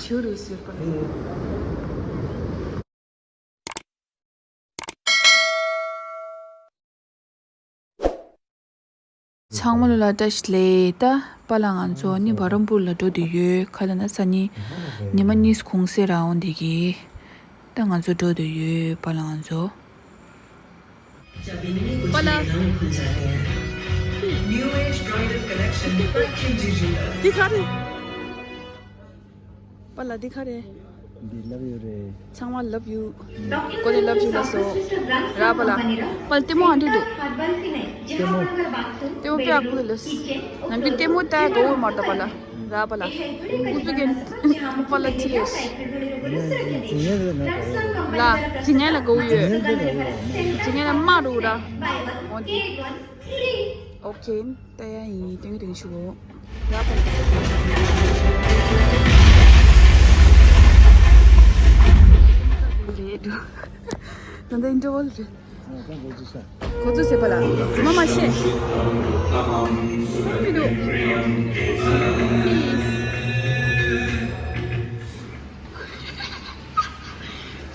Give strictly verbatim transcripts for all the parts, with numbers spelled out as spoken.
ཞུ་རུ་ཟེར་པ། ཚང་མ་ལོ་ལ་བཀྲ་ཤིས་བདེ་ལེགས། ད་པཱ་ལགས་ང་ཚོ་ནི་བྷ་རམ་པུར་ལ་འགྲོ་འདོད་ཡོད། ག་ལ་ན་སང་ཉིན་ཉི་མ་གཉིས་གུང་སེང་ར་འོང་བསྡད་ཀྱི། ད་ང་ཚོ་འགྲོ་འདོད་ཡོད་པཱ་ལགས་ང་ཚོ། པཱ་ལགས། འདི་ག་རེད། པཱ་ལགས་འདི་ག་རེད། འདི་ལབ་ཡོད་རེད། ཚང་མ་ལབ་ཡོད། ཀོ་ནི་ལབ་ཡོད་ལ་སོ། ར་པཱ་ལགས། པཱ་ལགས་ལྟད་མོ་ཨ་འདྲ་འདུག་ལྟད་མོ། ལྟད་མོ་དཔེ་ཡག་པོ་ལ། ནམ་རྒྱུན་ལྟད་མོ་ལྟ་ཡག་དགའ་བོ་མ་རེད་པཱ་ལགས། ར་པཱ་ལགས། ཨུ་ཚུགས་རྒྱབ་པཱ་ལགས་ཐིག་ལེ། ལ། ཇི་ཉན་ལ་ན་དགའ་བོ་རེད། ལ། ཇི་ཉན་ལ་དགའ་བོ་ཡོད། ཇི་ཉན་ལ་དགའ་བོ་རེད། ཇི་ཉན་ལ་དམར་རུ་ར། འོ་དེ། ཨོ་ཁེ། ད་ཡ་ཡིན། སྟོན་གྱི་སྟོན་གྱི་ཞུ་གོ། ཡ་པ། རེད་འགྲོ། ད་ལྟ་ཨིན་ཊར་ཝལ་རེད། ཨ། ད་འགོ་ཚུགས་ས། འགོ་ཚུགས་ཟེར་པ་ལ། མ་མ་ཤེས། མི་འདུག་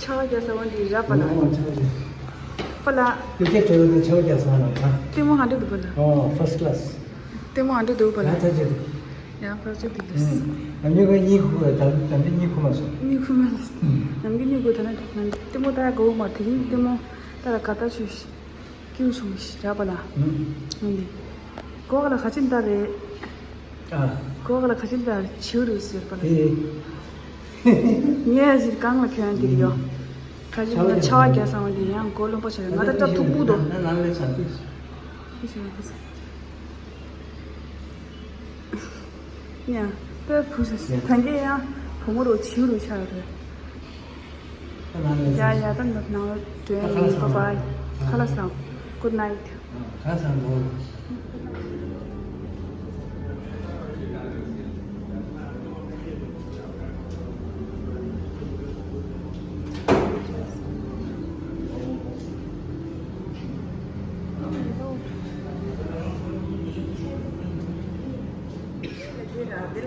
ཆར་པ་རྒྱག་ས་འོང་དེ་ར་པཱ་ལགས། ཨོ། ཆར་པ་རྒྱག་པཱ་ལགས། ཀུ་ཀེ་ཊེ་ལོ་དེ་ཆར་པ་རྒྱག་ས་ལ་ཨ། ལྟད་མོ་ཧ་འདྲ་འདུག་པཱ་ལགས། ཨོ། ཕར་སི་ཊི་ཀ་ལ་སི། ལྟད་མོ་ཧ་འདྲ་འདུག་པཱ་ལགས། ཡང་ཐག་ཆོད་འདུག་ཡང་ཐག་ཆོད་འདུག་ལགས། ཨ། ཉི་མ་གཉིས་ཁུ་ད་ད་ནི་གཉིས་ཁུ་མ་སོང་། གཉིས་ཁུ་མ་སོང་། ཨ། ནམ་རྒྱུན་གཉིས་ཁུ་ད་ན་ལྟད་མོ་ལྟ་ཡག་དགའ་བོ་མ་རེད། དེ་རིང་ལྟད་མོ་ལྟ་ལ་དགའ་ད་ཆུ་ཤི། སྐྱིད་བྱུང་ཞེས་ར་པཱ་ལགས། ཨུམ། ཨ་ནི། གོ་ག་ལ་ག་ཅི་འདྲ་རེད། ཨ། གོ་ག་ལ་ག་ཅི་འདྲ་བྱིའུ་རེད་ཟེར་པ་ལ། ཨེ། ངས་ཞིག་གང་ལ་ཁྱོད་ཡང་དེ་ཡོད། ཨུམ། ག་ཅི་ཆར་པ་ལ་ཆར་པ་རྒྱག་ས་འོང་དེ་ཡང་གོ་རློན་པ་ཆགས་ཡོད། ང་ད་ལྟ་ཐུག་པོ་དོ། ན་ན་ལས་ས་ཏིས། ཡ། ད་བུ་ཞིག་ད་གིན་ཡང་བུ་མོ་རུ་བྱིའུ་རུ་ཆགས་ཡོད་རེད། ཡ་ཡ། ད་ནང་ལ་འགྲོ་ཡ་ཡིན། བཱའི་བཱའི། ཁ་ལག་བཟང་། Good night།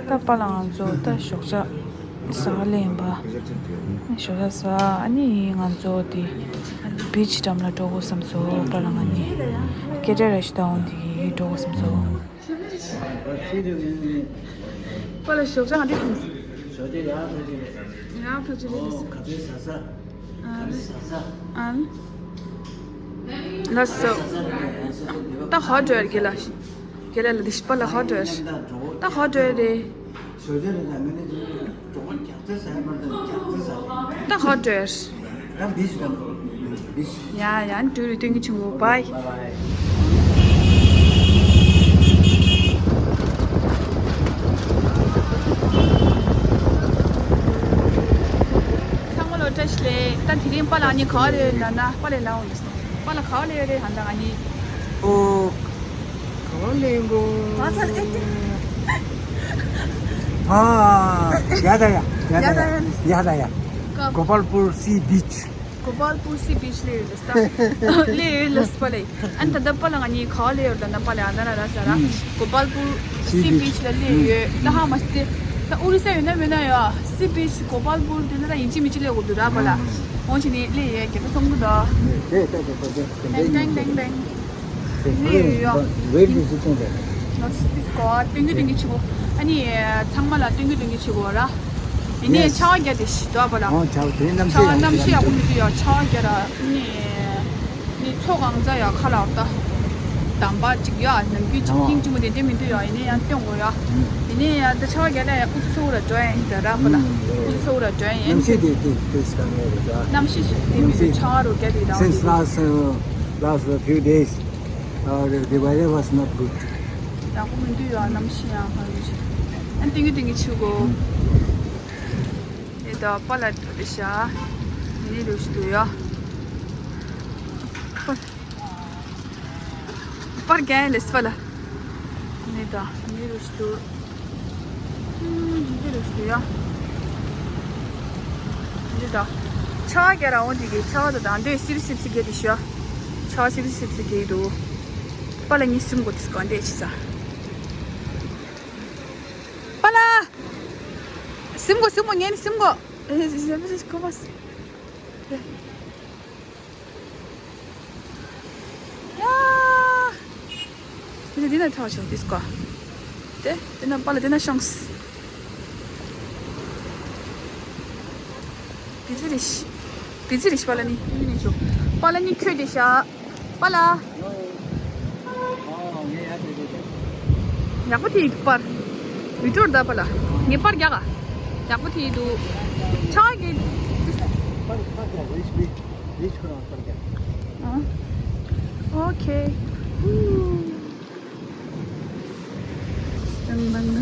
ད་པཱ་ལགས་ང་ཚོ་ད་ཞོགས་ཇ་ཟ་ག་སླེབས་ཡིན་པ། ཞོགས་ཇ་ཟ། ཨ་ནི་ང་ཚོ་དེ་བིཆ་འགྲམ་ལ་འགྲོ་དགོས་བསམ་སོང་། པཱ་ལགས་ང་གཉིས་སྐད་སྒྲ་ར་ཞིག་བཏང་འོང་དེ་འགྲོ་དགོས་བསམ་སོང་། པཱ་ལགས་ཞོགས་ཇ་ང་འདི་ཐུངས་སོང་། ཞོགས་ཇ་ཡག་ཐུགས་རྗེ་ཆེ། ཡག་ཐུགས་རྗེ་ཆེ། ཨོ། ག་ཚོད་ཟ་ས། ཨ། ག་ཚོད་ཟ་ས། ཨ། ལགས་སོ། ད་ཧོ་ཌོལ་གི་ལ། ག་ལ་ལ་དེ་ཤི་པ་ལ་ཧོ་ཌོལ། ད་ཧོ་ཌོལ་རེད། ད་ཧོ་ཌོལ། ཡ་ཡ། འགྲུལ་རུ་སྟོན་གྱི་བྱུང་གོ། བཱའི། ཚང་མ་ལོ་བཀྲ་ཤིས་བདེ་ལེགས། ད་དེ་རིང་པཱ་ལགས་གཉིས་ག་པར་ལ་ཡོད་ན། པཱ་ལགས་ལ་འོང་། པཱ་ལགས་ག་པར་ལ་ཡོད་རེད། ཧན་ད་ང་གཉིས། ཨོ། ག་པར་ལ་ཡོད་གོ། ང་ཚ་ཨེ་ཏི། ཨ། ཡ་ད་ཡ། ཡ་ད་ཡ། ཡ་ད་ཡ། ག། གོ་པལ་པུར་སི་བིཆ། གོ་པལ་པུར་སི་བིཆ་ལ་ཡོད་ལ་སྟ། ལ་ཡོད་ལ་སི་པཱ་ལགས། ཨ་ནི་ད་ལྟ་པཱ་ལགས་ང་གཉིས་ག་པར་ལ་ཡོད་ལ་ན། པཱ་ལགས་ཨ་ན་ར་ར་ས་ར། ཨུམ། གོ་པལ་པུར་སི་སི་བིཆ་ལ་སླེབས་ཡོད། ད་ཧ་མ་སྟེ། ད་ཨོ་རི་ས་ཡོད་ན་མེད་ན་ཡ། སི་བིཆ་གོ་པལ་པུར་དེ་ལ་ད་ཡིན་གཅིག་མིན་གཅིག་སླེབས་དགོས་འདུག་ར་པཱ་ལགས། ཨུམ། འོང་ཕྱིན་ནས་སླེབས་ཡོད། རྒྱལ་པོ་ཚོགས་འདུ་དང་། ཏེང་ཏེང་ཏེང་ཏེང་། སླེབས་ཡོད་ཡ། Where is it? ལགས་སོ། སྟོན་གྱི་སྟོན་གྱི་བྱེད་དགོས། ཨ་ནི་ཚང་མ་ལ་སྟོན་གྱི་སྟོན་གྱི་བྱེད་དགོས་ར། ཡིན་ནའི་ཆར་པ་རྒྱག་དེ་ཤི་དོ་པ་ལ། ཨོ། ཆར་པ་དེ་གནམ་གཤིས་ཡག་པོ་མི་འདུག་ཡ། ཆར་པ་རྒྱག་ར་ནི། ནི་མཚོ་གང་ཚ་ཡ་ཁ་ལག་ད། དམ་པ་ཅིག་ཡ། ནམ་རྒྱུན་ཅིག་སྙིང་རྗེ་མོ་དེ་འདྲ་མི་འདུག་ཡ། ཡིན་ནའི་ཡང་སྟོན་དགོས་ཡ། ཡིན་ནའི་ཡང་ད་ཆར་པ་རྒྱག་ན་ཡ་ཨུ་ཚུགས་ར་འགྲོ་ཡ་ཡིན་ད་ར་པ་ལ། ཨུ་ཚུགས་ར་འགྲོ་ཡ་ཡིན། གནམ་གཤིས་དེ་དེ་དེ་སྐང་ཡ་རེད་ད། གནམ་གཤིས་དེ་མི་འདུག་ཆར་པ་རུ་རྒྱག་དེ་ད། Since last, uh, last few days, uh, the weather was not good. ཡག་པོ་མི་འདུག་ཡ། གནམ་གཤིས་ཡང་ཧ་ལས་ཤིག་ཨ་ཏིང་གི་ཏིང་གི་ཆུ་གོ། ཨེ་ད་པཱ་ལགས་འགྲོ་རེད་ཤག་ནི་རུ་ཤི་དུ་ཡ། པར་རྒྱན་ལས་པཱ་ལགས། ནི་ད་ནི་རུ་ཤི་དུ། ཨུམ། ཇི་ལྟར་རེད་ཟེར་ཡ། འདི་དང་། ཆར་པ་རྒྱག་ར་འོང་དེ་གི་ཆར་པ་དང་དང་དོད་སིབ་སིབ་སིབ་རྒྱག་དེ་ཤོ། ཆར་པ་སིབ་སིབ་སིབ་རྒྱག་འདུག་པཱ་ལགས་གཉིས་སུམ་གོ་དེ་ག་འདྲས་ཆི་ས། པཱ་ལགས། སིམ་གོ་སིམ་གོ་ངས་ནི་སིམ་གོ། ཁོ་མ་སི། ཡ། དེ་ནས་འདི་ན་ཐག་ཆོད་དིས་ཀོ། དེ་དེ་ན་པ་ལ་དེ་ན་ཤོངས། བི་ཛི་རེད་ཤི། བི་ཛི་རེད་ཤི་པ་ལ་ནི། པ་ལ་ནི་ཁྱོད་དེ་ཤ། པ་ལ། ཡག་པོ་དེ་ཡིན་པར། བི་ཏོར་ད་པ་ལ། ངས་པར་རྒྱག་ག་ཡག་པོ་དེ་ཡིན་འདུག་ཆ་གི། པར་པར་རྒྱག་རེད་ཤི། རེད་ཤི་ཁོ་རང་པར་རྒྱག་ཨ། ཨོ་ཁེ། དང་དང་དང་།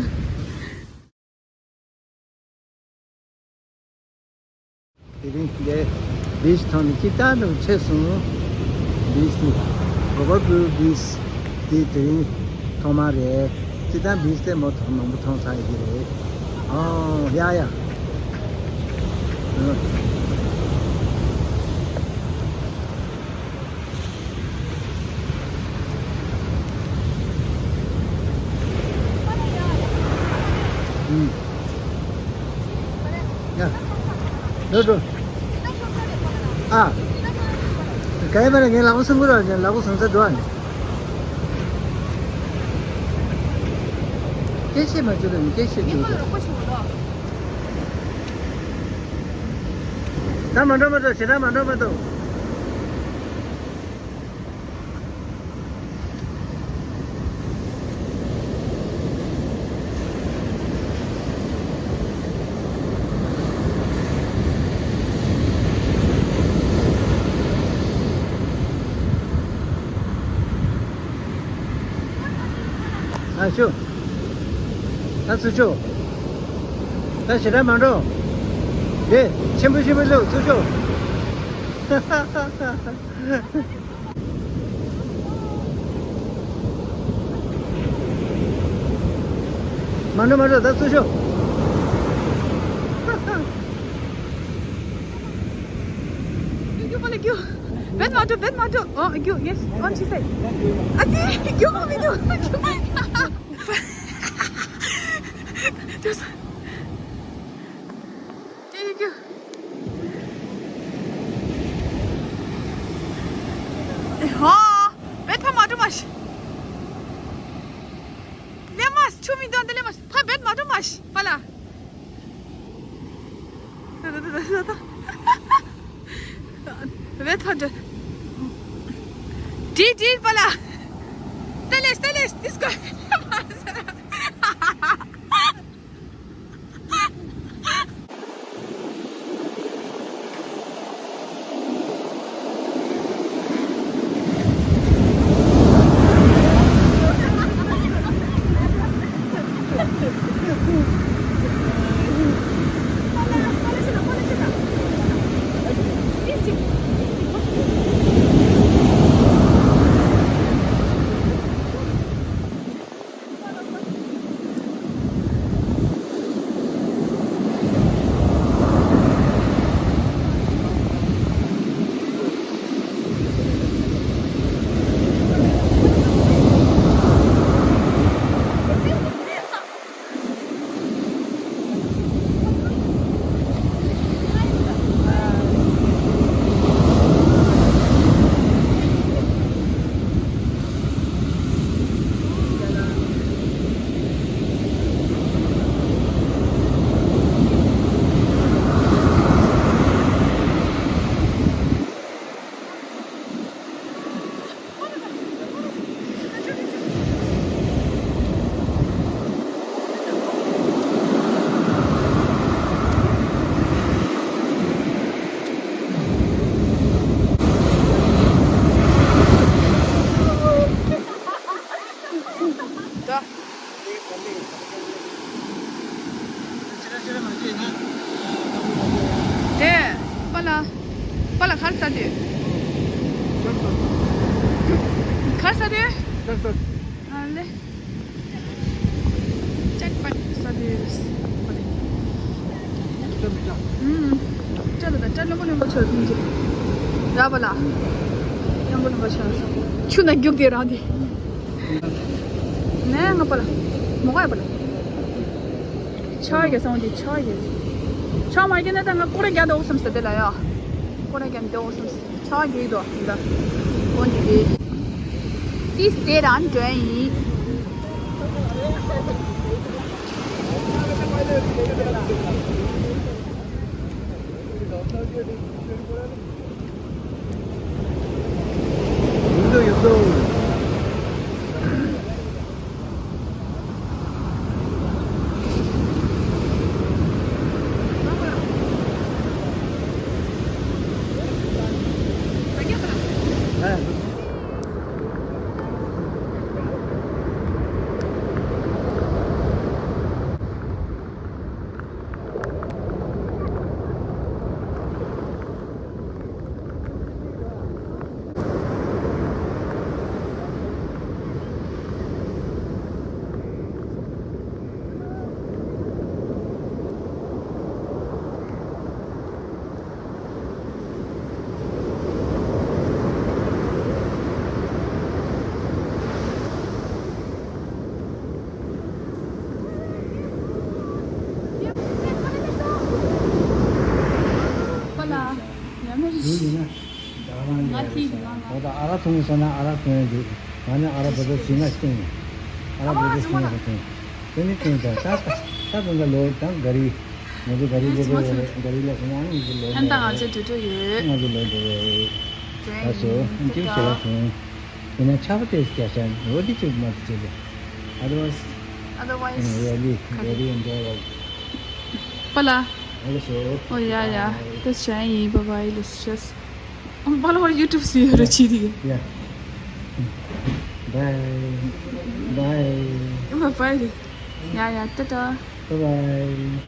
དེ་རིང་འདི་བིཆ་ཐང་ནས་སྤྱིར་བཏང་དུ་ཆེ་སོང་། བིཆ་དེ་གོ་བ་བུ་བིཆ་དེ་དེ་རིང་ཐོག་མ་རེད། སྤྱིར་བཏང་བིཆ་དེ་མོ་ཐོག་མང་པོ་མཐོང་ཚར་ཡོད་ཀྱི་རེད། ཨོ་ཡ་ཡ། ཡ། འགྲོ་འགྲོ། ཨ། ག་ཡེ་མ་རེད། ངས་ལག་པ་སྲུང་གི་རོགས། ངས་ལག་པ་སྲུང་ས་འགྲོ་ཨ་ནི། སྐད་ཆ་མ་བརྗོད་ལ་ནི་སྐད་ཆ་བརྗོད་དགོས། ད་མ་འགྲོ་མ་འགྲོ། ཞེ་དྲག་མ་འགྲོ་མ་འགྲོ། ཨ་ཤོ། ད་ཚུར་ཤོག་ད་ཞེ་དྲག་མ་འགྲོ། དེ་ཆེན་པོ་ཆེན་པོ་བླུགས། ཚུར་ཤོག་མ་འགྲོ་མ་འགྲོ། ད་ཚུར་ཤོག་རྒྱུག་རྒྱུག་པ་ལ་རྒྱུག་བེད་མ་འགྲོ། བེད་མ་འགྲོ། ཨོ་རྒྱུག་ཡེ་སི། ཨོ་ཅི་སེ། ཨ་ཙི་རྒྱུག་མི་རྒྱུག་རྒྱུག་ཏོ་སོ། ཏེ་ཀྱུ། ཨེ་ཧོ། བེད་ཕ་མ་འགྲོ་མ་ཤི། ལེ་མ་སི་ཆུ་མི་འདོན་ཏེ་ལེ་མ་སི་ཕ་བེད་མ་འགྲོ་མ་ཤི་པ་ལ། བེད་ཕ་འགྲོ། ཏི་ཏི་པ་ལ། ཏེ་ལེ་སི་ཏེ་ལེ་སི་ཏིས་ཀོ། དེ་པ་ལ། པ་ལ་གར་ས་དུས། གར་ས་དུས། ཨ་ལེ། ཅེག་པོ་ཨིན་ཊི་ས་དུས། ཨུམ། ཅ་ལ་ད་ཅ་ལ་མོ་ལོན་པ་ཆོར་ཕིན་ཅི། ར་པ་ལ། ཡང་པོ་ལོན་པ་ཆོར། ཆུ་ན་རྒྱུག་དེ་རང་དེ། ནས་ང་པ་ལ། མོ་ག་ཡ་པ་ལ། ཕྱག་རྒྱ་སོང་དེ་ཕྱག་རྒྱ། ཕྱག་མ་རྒྱ་ན་ད་ང་སྐོར་ར་རྒྱ་འདུག་བསམ་ཟེར་དེ་ལ་ཡ། སྐོར་ར་རྒྱ་འདུག་བསམ་ཟེར་ཕྱག་རྒྱ་ཡི་དོ་ད། འོན་ཏེ་དེ། ཏིས་དེ་རང་འདྲ་ཡིན། ང་ཐིག་གི་ནང་ལ། ད་ཨ་རག་འཐུང་ས་ན་ཨ་རག་འཐུང་ཡ་འདུག་ང་ནི་ཨ་རག་བོད་ཟླ་བཞི་ལྔ་ཞིག་འཐུང་ཡིན། ཨ་རག་བོད་ཟླ་བཞི་ལྔ་ཞིག་འཐུང་། དེ་ནི་འཐུང་ད་ད་ད་དེ་འདྲ་ལོ་དང་ག་རི། ང་ཚོ་ག་རི་ལས་པའི་ག་རི་ལས་སོང་ཡང་ང་ཚོ་ལོ་ཧན་ད་ང་ཚོ་འགྲོ་འགྲོ་ཡོད། ང་ཚོ་ལོ་འགྲོ་ཡོད། ད་སོ་ཧན་ཏིའུ་ཞེ་བ་འཐུང་། ཡིན་ན་ཆར་པ་དེ་རྒྱག་ཤ་འོ་དེ་ཅིག་མ་དེ་བྱེད་པ། Otherwise, otherwise, really, very enjoyable. Hola. Also, oh, yeah, yeah. Bye. That's Chinese. Bye bye. Let's just. Um, follow our YouTube. See you, yeah. Rachidi. Yeah. Bye. Bye. Bye bye. Yeah, yeah. Ta ta. Bye bye.